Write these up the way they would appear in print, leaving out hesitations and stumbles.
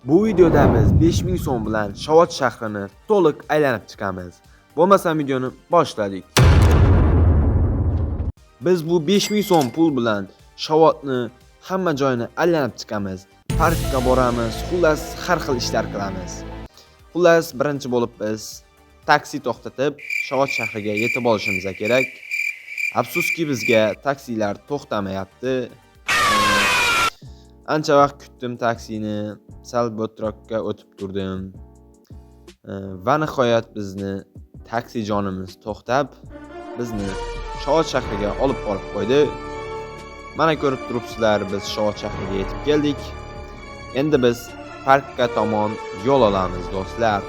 Bu videoda biz 5000 so'm bilan Shovot shahrini to'liq aylanib chiqamiz. Bo'lmasam videoni boshladik. Biz bu 5000 so'm pul bilan Shovotni hamma joyini aylanib chiqamiz. Parkka boramiz, xullas har xil ishlar qilamiz. Xullas birinchi bo'lib biz taksi to'xtatib Shovot shahriga yetib olishimiz kerak. Afsuski bizga taksilar to'xtamayapti. Ancha vaqt kutdim taksini, sal bo'troqqa o'tib turdim. Va nihoyat bizni taksi jonimiz to'xtab, bizni Shovot shahriga olib borib qo'ydi. Mana ko'rib turibsizlar, biz Shovot shahriga yetib keldik. Endi biz parkka tomon yo'l olamiz do'stlar.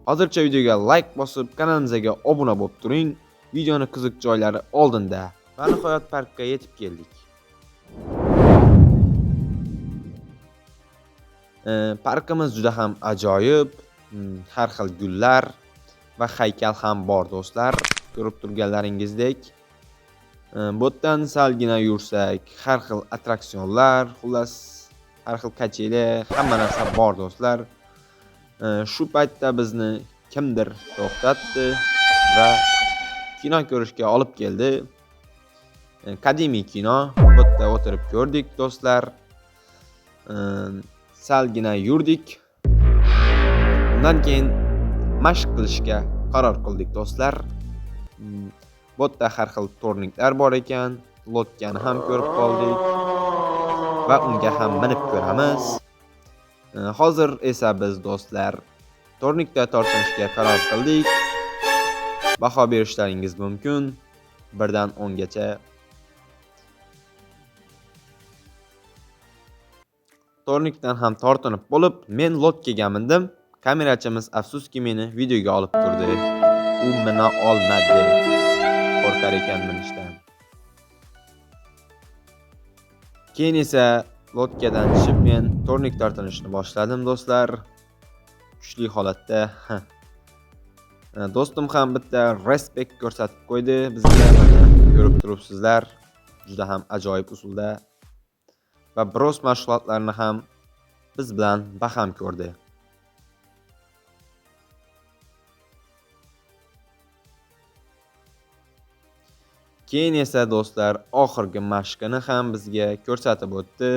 Hozircha videoga like bosib, kanalimizga obuna bo'lib turing. Videoni qiziq joylari oldinda. Va nihoyat parkka yetib keldik. Parkimiz juda ham ajoyib, har xil gullar va haykal ham bor do'stlar, ko'rib turganlaringizdek. Bu yerdan salgina yursak, har xil attraksionlar, xullas har xil kacheli, hamma narsa bor do'stlar. Shu paytda bizni kimdir to'xtatdi va kino ko'rishga olib keldi. Qadimiy kino, bu yerda o'tirib ko'rdik do'stlar. Salgina yurdik. Undan keyin mashq qilishga qaror qildik do'stlar. Bu yerda har xil torniklar bor ekan, lodkani ham ko'rib qoldik va unga ham minib ko'ramiz. Hozir esa biz do'stlar tornikda tortinishga qaror qildik. Baho berishlaringiz mumkin 1 dan 10 gacha. Tornikdan ham tortinib bo'lib, men lodkaga mindim. Kamerachimiz afsuski meni videoga olib turdi. U mina olmadi. Qo'rqar ekan minishdan. Keyin esa lodkadan tushib men tornik tortinishni boshladim do'stlar. Kuchli holatda. Do'stim ham bitta respekt ko'rsatib qo'ydi bizga. Mana ko'rib turibsizlar, juda ham ajoyib usulda. Va biroz mashg'ulotlarni ham biz bilan baham ko'rdi. Keyin esa do'stlar oxirgi mashqini ham bizga ko'rsatib o'tdi.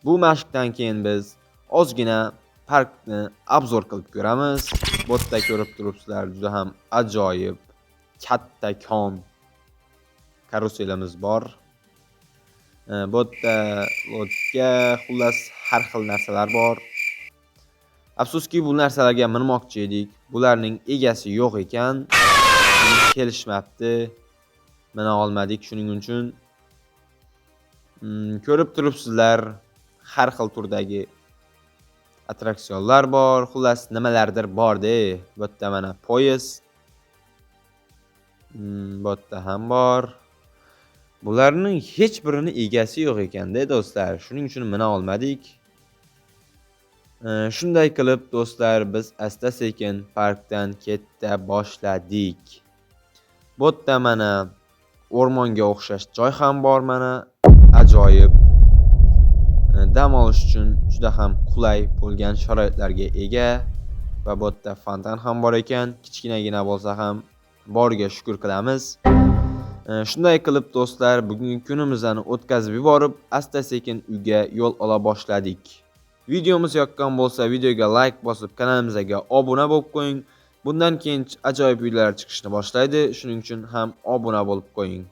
Bu mashqdan keyin biz ozgina parkni obzor qilib ko'ramiz. Bu yerda ko'rib turibsizlar, juda ham ajoyib kattakon karuselimiz bor. Bu yerda lodka, xullas har xil narsalar bor. Afsuski bu narsalarga minmoqchi edik. Bularning egasi yo'q ekan. Kelishmabdi. Mina olmadik shuning uchun. Ko'rib turibsizlar, har xil turdagi attraksionlar bor, xullas nimalardir bor-da. Bu yerda mana poyezd. Bu yerda ham bor. Bularning hech birini egasi yo'q ekanda do'stlar. Shuning uchun mina olmadik. Shunday qilib do'stlar biz asta-sekin parkdan keta boshladik. Bu yerda mana o'rmonga o'xshash joy ham bor mana, ajoyib. Dam olish uchun juda ham qulay bo'lgan sharoitlarga ega va bu yerda fontan ham bor ekan, kichkinagina bo'lsa ham boriga shukr qilamiz. Shunday qilib do'stlar bugungi kunimizni o'tkazib yuborib, asta-sekin uyga yo'l ola boshladik. Videomiz yoqqan bo'lsa videoga like bosib kanalimizga obuna bo'lib qo'ying. Bundan keyin ajoyib videolar chiqishni boshlaydi. Shuning uchun ham obuna bo'lib qo'ying.